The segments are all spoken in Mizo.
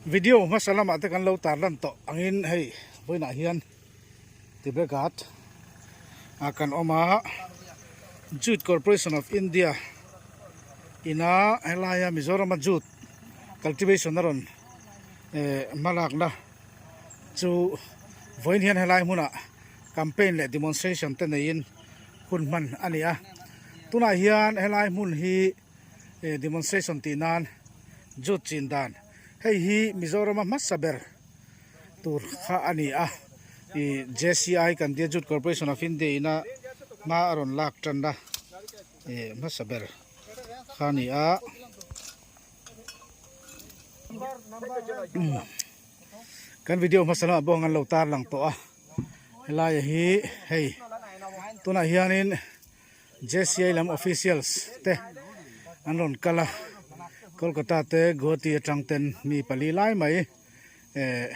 Video hmasa lamah te kan lo tarlan tawh angin hei vawiinah hian Tibregat ah kan awm a, Jute Corporation of India ina helaia Mizorama jute cultivation a rawn eh hmalakna chu vawiin hian helai hmunah campaign leh demonstration te neiin hun hman a ni a, tunah hian helai hmun hi eh demonstration tih nan jute chin dan hei hi Mizorama hmasa ber tur kha a ni a ih J_C_I kan tia Jute Corporation of India ina hma a rawn lak tan a eh hmasa ber kha a ni a kan video hmasa lamah pawh an lo tar lang tawh a helai hi hei tunah hianin J_C_I lam officials te an rawn kal a Kolkata te Guwahati atang ten mi pali lai mai eh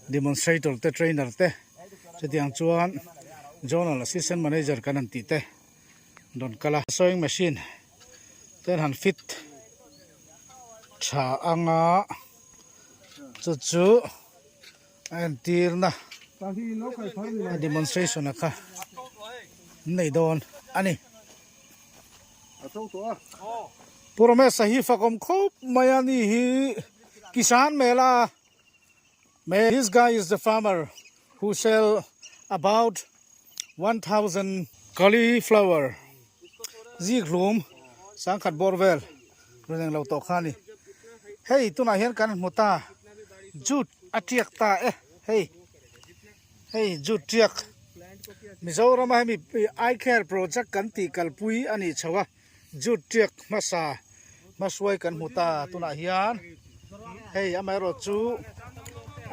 demonstrator te trainer te chutiang chuan zonal assistant manager kan han tih te an rawn kal a sewing machine te an han fit tha anga chu chu a entirna a demonstration a kha an nei dawn a ni. Pu Ramesh a hi fakawm khawp mai a ni hi Kisan Mela This guy is the farmer who sell about 1000 cauliflower zik hlum sangkhat bawr vel rawn englo tawh kha a ni hei tunah hian kan hmu ta jute a tiak ta e hei hei jute tiak Mizoram a hemi eye care project kan tih kalpui a nih chho a. Jute tiak hmasa hmasuai kan hmu ta tunah hian hei amaherawh chu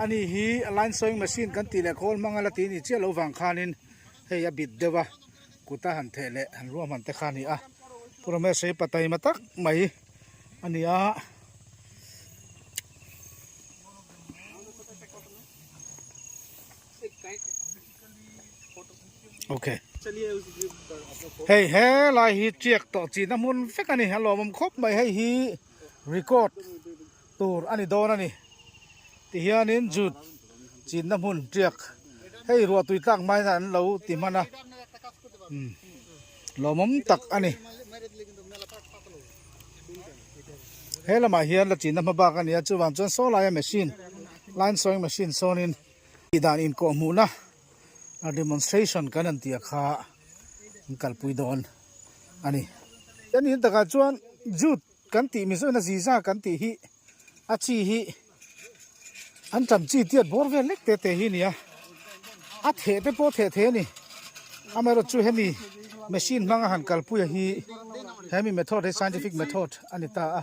ani hi line sewing machine kan tih leh khawl hmang a la tih ni chiah lo vang khanin hei a bit deuh a kut a han theh leh han ruahman te kha a ni a Pu Ramesh hi pa taima tak mai a ni a. Ok hei helai hi tiak tawh china hmun vek a ni a lawmawm khawp mai hei hi record tur a ni dawn a ni tihianin jute chinna hmun tiak hei ruah tui tlak hmain an lo ti hman a umm lawmawm tak a ni he lamah hian la chinna hma bak a ni a chuvang chuan saw laia machine line sewing machine sawnin tih dan inkawhhmuhna a demonstration kan han tih a kha an kalpui dawn a ni. A nih takah chuan jute kan tih mizoin a ziza kan tih hi a chi hi an tam chi tiat bawr vel lek te te hi a ni a, a theh te pawh a theh thei a ni. Amaherawhchu chu hemi machine hmanga han kalpui a hi hemi method hi scientific method a ni ta a.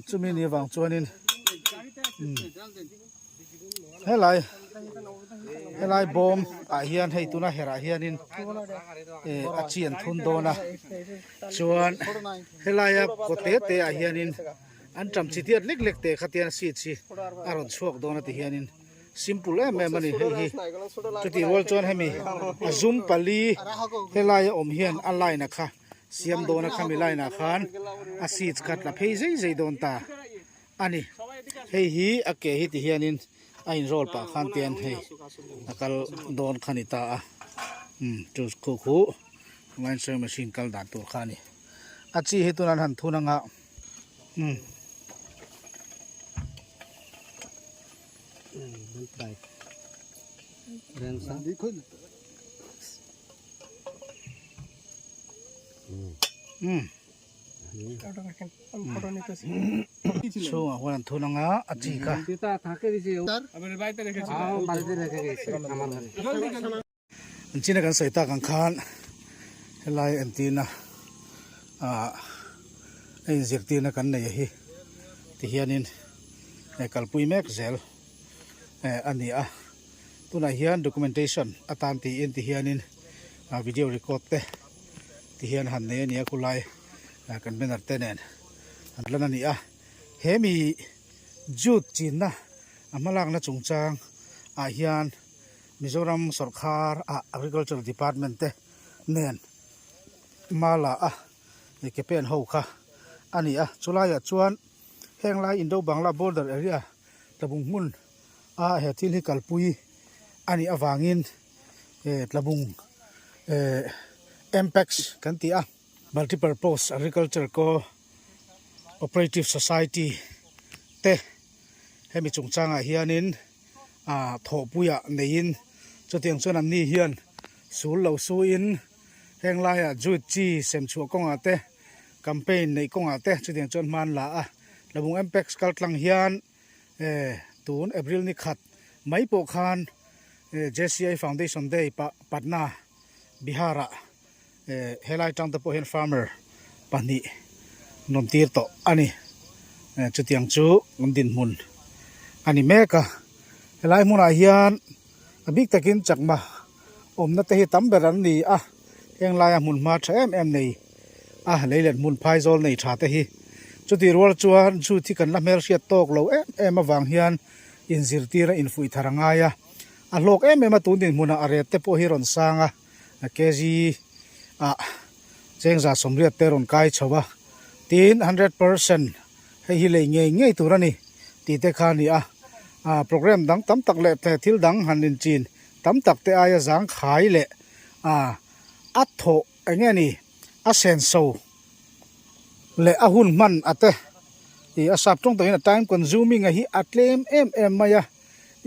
Chumi ni avang chuanin helai helai bawm ah hian hei tuna herah hianin eh a chi an thun dawn a chuan helaia kaw te te ah hianin an ṭam chi diat lek lek te kha tian a seeds hi a rawn chhuak dawn a ti hianin simple em em a ni hei hi chutih rual chuan hemi a zum pali helaia awm hian a line a kha. Siam dawna khami line ah khan a seats kha tla phei zei zei dawn ta a ni. Hei hi a ke hi ti hianin a in roll pah khan tian hei a kal dawn kha ni ta a umm chu khu khu line sewing machine kal dan tur kha a ni. A chi hi tunah an han thun anga umm. Chhungah huan an thun anga a chi kha. An china kan sawi tak ang khan helai entirna ah a inzirtirna kan nei a hi tihianin kalpui mek zel a ni a. Tunah hian documentation atan tiin ti hianin video record te ti hian han nei a ni a khulai kan banner te nen an lan a ni a he mi jute chinna a hmalakna chungchang ah hian Mizoram sawrkhar ah agriculture department te nen hma la a ke pen ho kha a ni a chulaiah chuan. Heng lai Indo Bangla border area Tlabung hmun a he thil hi kalpui a nih avangin Tlabung Mpex kan ti a. Multipurpose Agriculture Co Operative Society te hemi chungchangah hianin ah thawhpuiah neiin chutiang chuan anni hian sul lo suin heng laiah jute chi sem chhuah kawngah te campaign neih kawngah te chutiang chuan hma an la a Tlabung Mpex kal tlang hian eh tun April ni khat mai pawh khan eh J_C_I Foundation Day pah Patna Bihar ah. Helai tang te pawh hian farmer pahnih rawn tir tawh a ni. Chutiang chu an dinhmun a ni mek a. Helai hmunah hian a bik takin chakma awmna te hi tam ber an ni a. Heng laia hmun hma tha em em nei a lei leh hmun phai zawl nei tha te hi. Chutih rual chuan chu thi kan la hmelhriat tawk lo em em avang hian inzirtir a infuih thar a ngai a. A hlawk em em a tun dinhmunah a ret te pawh hi rawn sang a. Kg ah chengza sawmriat te rawn kai chho a, tin 100% hei hi lei ngei ngei tur a ni tih te kha a ni a, ah program dang tam tak leh thil dang han inchin tam tak te aia zang khai leh ah a thawh eng nge ni a senso leh a hun hman a te ih a sap tawng takin a time consuming a hi a tlem em em mai a.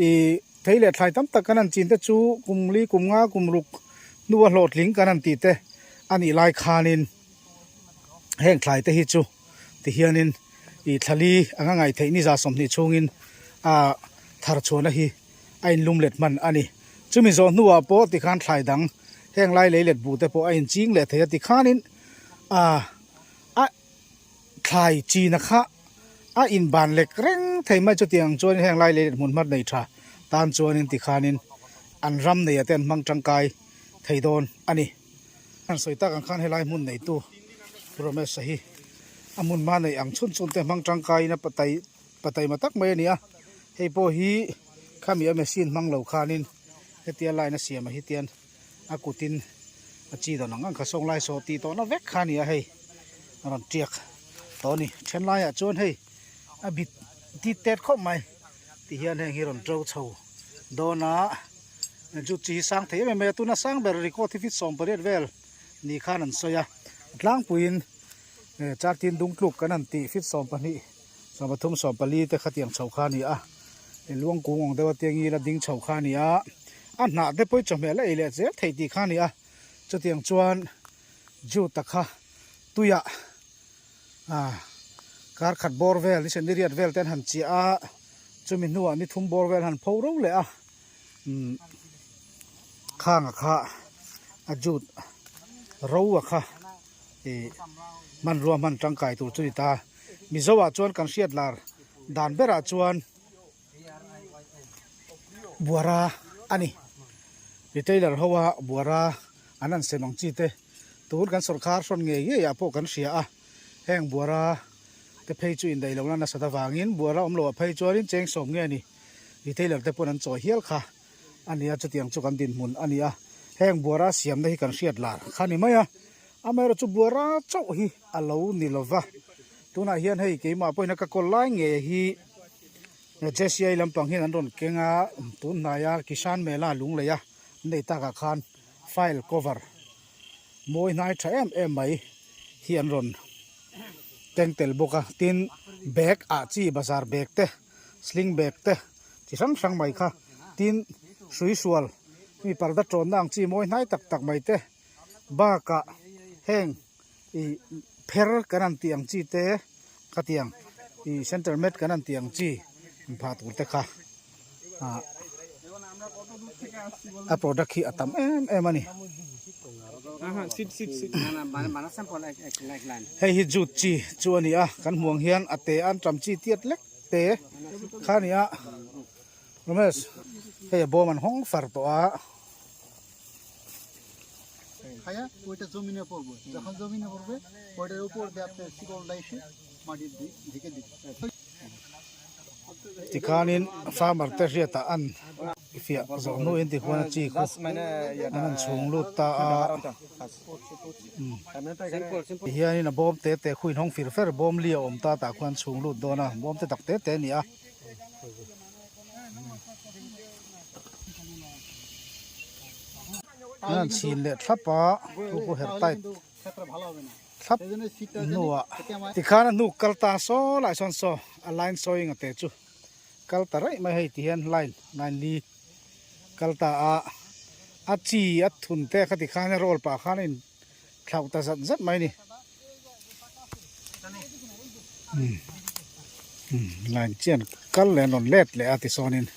Ih thei leh thlai tam tak kan han chin te chu kum li kum nga kum ruk hnua hlawhtling kan han tih te a nih lai khanin heng thlai te hi chu ti hianin ih thlali anga ngaih theih ni za 20 chhungin a thar chhuahna hi a inlum let hman a ni. Chumi zawh hnuah pawh tikhan thlai dang heng lai lei let buh te pawh a inching leh thei a tikhanin a a Thlai china kha a inban lek reng thei mai chutiang chuan heng lai lei leh hmun hmat nei tha tan chuanin tikhanin an ram neia te an hmang tangkai thei dawn a ni. An sawi tak ang khan helai hmun neitu Pu Ramesh-a hi a hmun hma neih ang chhun chhun te hmang tangkaiin a patai pataima tak mai a ni a, hei pawh hi khami a machine hmang lo khanin hetia line a siam ah hi tian a kutin a chi dawn ang ang kha sawnglai saw tih tawhna vek kha a ni a hei a rawn tiak tawh a ni then laiah chuan hei a bit tit tet khawp mai ti hian heng hi rawn to chho dawn a chu chi hi sang thei em em mai a tuna sang ber record hi feet 18 vel ni khan an sawi a tlangpuiin char tin dung tluk kan han tih feet 12 33 14 te khatiang chho kha a ni a luang kung ang deuh a tiangin a ding chho kha a ni a a hnah te pawh hi chawhmeh la ei leh zel theih tih kha a ni a chutiang chuan Jude a kha tuiah ah kar khat bawr vel ni sen niriat vel te an han chiah a chumi hnuah ni thum bawr vel an han pho ro leh a umm khang a kha a Jude ro a kha ih hmanrua hman tangkai tur chu ni ta Mizo ah chuan kan hriat lar dan berah chuan Buara a ni. Retailer ho a Buara an han sem ang chi te tun kan sawrkar hrawn ngei ngei ah pawh kan hria a, heng Buara te phei chu indaih lohna nasat avangin Buara awm loh ah phei chuanin cheng sawm nge ni retailer te pawn an chawi hial kha a ni a, chutiang chu kan dinhmun a ni a, heng Buara siamna hi kan hriat lar kha ni mai a, amaherawhchu Buara chauh hi a lo ni lova. Tunah hian hei keimah pawhin a ka kawl lai ngei hi JCI lampang hian an rawn keng a, tun hnaia Kishan Mela lung lei a an nei takah khan file cover mawi hnai tha em em mai hi an rawn keng tel bawk a, tin bag ah chi bazar bag te sling bag te chi hrang hrang mai kha tin hrui sual mi parda tawnna ang chi mawi hnai tak tak mai te bakah heng ih pher kan han tih ang chi te khatiang ih center mat kan han tih ang chi inphah tur te kha ah a product hi a tam em em a ni. Hei hi jute chi chu a ni a kan hmuh ang hian a te an tam chi tiat lek te kha a ni a Ramesh hei a bawm an hawng far tawh a. খায়া ওইটা জমিনে পড়বে যখন জমিনে পড়বে ওইটার উপর দিয়ে আপনার শিকড়টা এসে মাটির ঢেকে দিবে Tikhanin farmer te hriatah an fiah zawh hnuin tikhuan a chi khu an han chhung lut ta a. Tihianin a bawm te te khu inhawng fir fer bawm li a awm ta tah khuan chhung lut dawn a, bawm te tak te te a ni a. An han chhin leh thlap a, chu pawh herh tight thlap hnuah tikhan a hnuk kal ta saw lai sawn saw a line sawing a te chu kal ta raih mai hei tihian line line li. Kal ta a, a chi a thun te kha tikhan a roll pah khan a in thlauh ta zat zat mai a ni. Umm umm line chian kal leh an rawn let leh a tisawnin.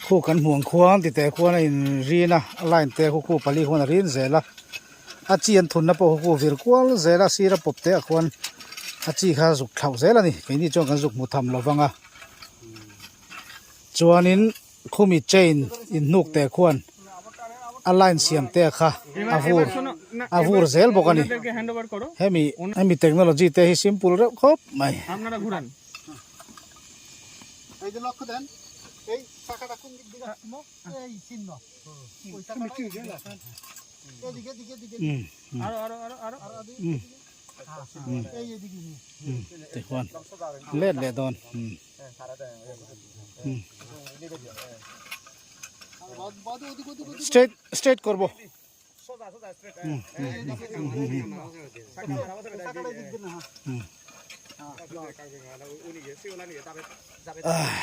Khu kan hmuh ang khuan ti teh khuan a in rin a a line te khu khu pali khuan a rin zel a a chi an thunna pawh khu khu vir kual zel a sir a pawp te ah khuan a chi kha zuk thlauh zel a ni keini chuan kan zuk hmu tham lo vang a chuanin khumi chain in hnuk teh khuan a line siam te kha a vur a vur zel bawk a ni hemi hemi technology te hi simple reuh khawp mai. Tichuan let leh dawn. Straight straight করবো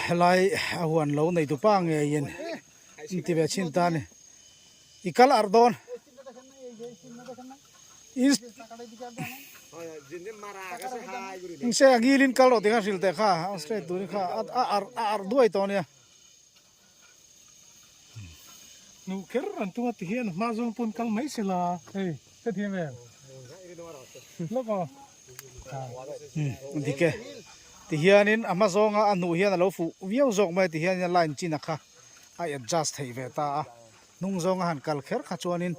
Helai a huan lo nei tu pa ngeiin in ti ve chhin ta a ni. I kal arh dawn. Engse a ngilin kal rawh tih kha hrilh teh kha a straight turin kha a arh a arh duai tawh a nia. Hnuh kher an tum a ti hian hma zawng pawn kal mai se la hei hrethiam em lawk aw. Umm dik e ti hianin a hma zawnga a hnuh hian a lo fuh viau zawk mai ti hianin a line chin a kha a adjust theih ve ta a hnung zawnga han kal kher kha chuanin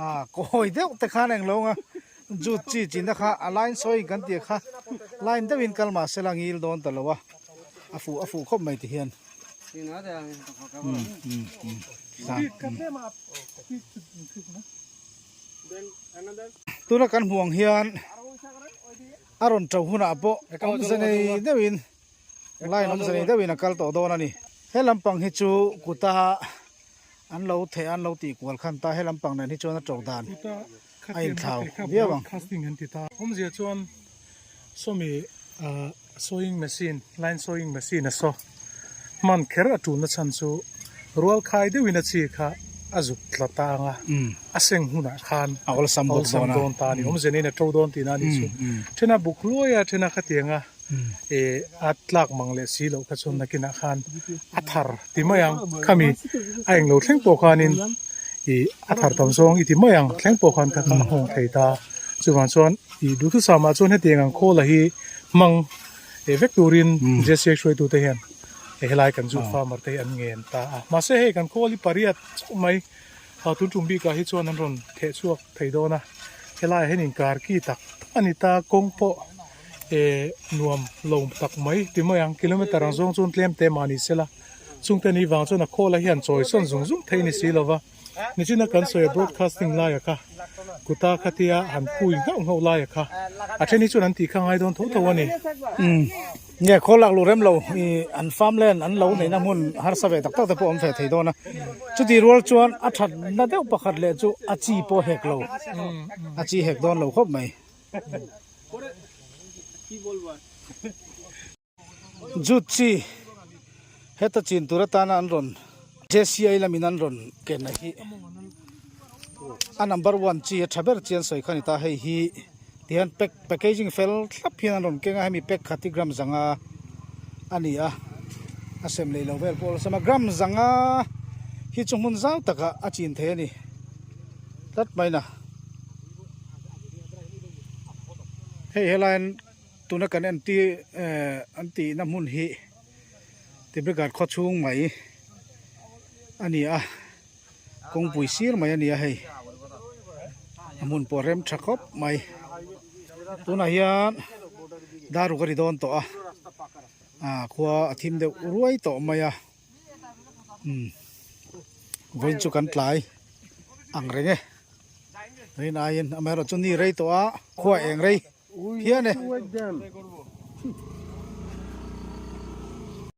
ah kawi deuh te khan englo anga jut chi chinna kha a line sawi kan tih kha line deuhin kal mah sela ngil dawn ta lo a a fuh a fuh khawp mai ti hian umm umm umm tuna kan hmuh ang hian a rawn to hunah pawh awmze nei deuhin Line awmze nei deuhin a kal tawh dawn a ni. He lampang hi chu kuta an lo theh a an lo tih kual khan ta he lampang nen hi chuan a to dan a inthlau viau ang. Awmzia chuan sawmi sewing machine line sewing machine a saw hman kher a tulna chhan chu rual khai deuhin a chi kha a zuk tla ta ang a a seng hunah khan a awlsam dawn ta a ni awmzia niin a to dawn tihna a nih chu then a buk hluai a then a khatiang a. eh a tlak mang leh si loh kha chuan nakinah khan a thar ti mai ang khami a englo thleng pawh khanin ih a thar tam zawng i ti mai ang thleng pawh khan kha kha a nghawng thei ta chuvang chuan ih duhthusam ah chuan hetiang ang khawl a hi hmang eh vek turin J C hruaitu te hian helai kan zu farmer te hi an ngen ta a mahse hei kan khawl hi pariat chauh mai a tun tum bikah hi chuan an rawn theh chhuak thei dawn a helaiah hian inkar ki tak tak a ni ta kawng pawh eh nuam lo tak mai ti mai ang kilometer ang zawng chuan tlem te mah ni sela chungte ni vang chuan a khawl a hian chawi sawn zung zung thei ni si lova nichina kan sawi a broadcasting laia kha kuta khatia han pui nghauh nghauh laia kha a then hi chuan an tih kha ngai dawn tho tho a ni. Umm nge khawl lak luh rem lo ih an farmland an lo neihna hmun harsa ve tak tak te pawh awm ve thei dawn a chutih rual chuan a thatna deuh pakhat leh chu a chi pawh hek lo a chi hek dawn lo khawp mai. Jute chi heta chin tur atana an rawn J_C_I lamin an rawn ken a hi a number one chi a tha ber chi an sawi kha a ni ta hei hi tihian pack packaging fel thlap hian an rawn keng a hemi pack khat hi gram zanga a ni a a sem leh lo vel pawh awlsam a gram zanga hi chu hmun zau takah a chin thei a ni tlat mai na. Hei helaiin tuna kan en ti eh an tihna hmun hi Dibrugarh khaw chhung mai a ni a. Kawngpui sir mai a ni a hei a hmun pawh rem tha khawp mai tunah hian daruk a ri dawn tawh a ah khua a thim deuh ruai tawh mai a umm vawiin chu kan tlai ang reng e rin aiin amaherawhchu ni rei tawh a khua eng rei phian e.